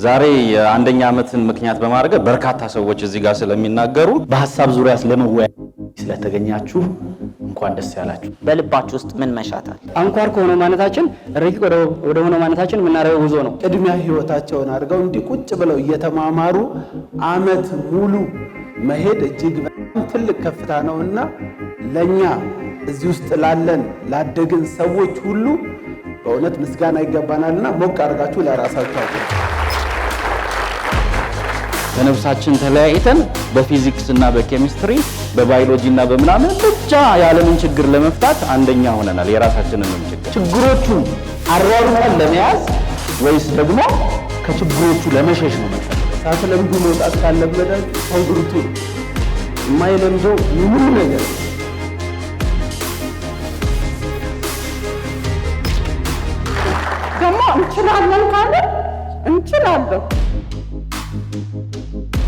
ዛሬ የአንደኛ ዓመትን ምክንያት በማድረግ በርካታ ሰዎች እዚህ ጋር ስለሚናገሩ በሀሳብ ዙሪያ ለመወያየት ስለተገኛችሁ እንኳን ደስ ያላችሁ። በልባችሁ ውስጥ ምን መሻት አለ? አንኳር ከሆነው ማንነታችን ረቂቅ ወደ ሆነው ማንነታችን የምናደርገው ጉዞ ነው። ቅድሚያ ህይወታቸውን አድርገው እንዲህ ቁጭ ብለው እየተማማሩ አመት ሙሉ መሄድ እጅግ በጣም ትልቅ ከፍታ ነውና ለእኛ እዚህ ውስጥ ላለን ላደግን ሰዎች ሁሉ በእውነት ምስጋና ይገባናልና ሞቅ አድርጋችሁ ለራሳችሁ አቅርቡ። ከነፍሳችን ተለያይተን በፊዚክስ እና በኬሚስትሪ፣ በባዮሎጂ እና በምናምን ብቻ የዓለምን ችግር ለመፍታት አንደኛ ሆነናል። የራሳችንንም ችግር ችግሮቹን አሯሩጠን ለመያዝ ወይስ ደግሞ ከችግሮቹ ለመሸሽ ነው የምንፈልገው? ሳትለምዱ መውጣት ካለመዳችሁ ሰው ብርቱ ነው። የማይለምደው ምንም ነገር ደግሞ እንችላለን ካለ እንችላለን።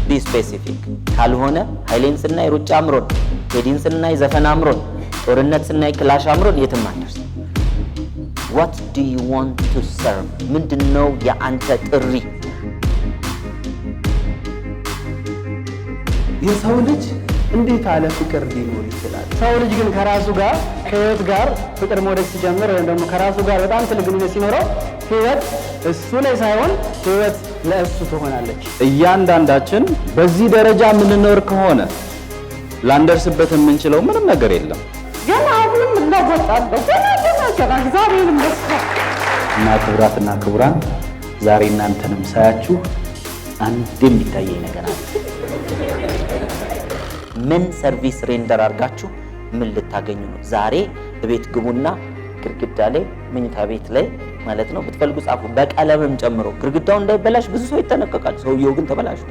Be specific። ካልሆነ ኃይሌን ስናይ ሩጫ አምሮን፣ ቴዲን ስናይ ዘፈን አምሮን፣ ጦርነት ስናይ ክላሽ አምሮን የትም አንደርስ። What do you want to serve? ምንድን ነው የአንተ ጥሪ? የሰው ልጅ እንዴት አለ ፍቅር ሊኖር ይችላል? ሰው ልጅ ግን ከራሱ ጋር፣ ከህይወት ጋር ፍቅር መውደድ ሲጀምር ወይም ደግሞ ከራሱ ጋር በጣም ትልቅ ግንኙነት ሲኖረው ህይወት እሱ ላይ ሳይሆን ህይወት ለእሱ ትሆናለች። እያንዳንዳችን በዚህ ደረጃ የምንኖር ከሆነ ላንደርስበት የምንችለው ምንም ነገር የለም። ገና አሁንም እለወጣለሁ። ገና ገና ገና፣ እግዚአብሔር ይመስገን። እና ክቡራትና ክቡራን፣ ዛሬ እናንተንም ሳያችሁ አንድ የሚታየኝ ነገር አለ። ምን service render አድርጋችሁ ምን ልታገኙ ነው? ዛሬ ቤት ግቡና ግድግዳ ላይ፣ መኝታ ቤት ላይ ማለት ነው፣ ብትፈልጉ ጻፉ፣ በቀለምም ጨምሮ ግድግዳው እንዳይበላሽ ብዙ ሰው ይጠነቀቃል። ሰውየው ግን ተበላሽቶ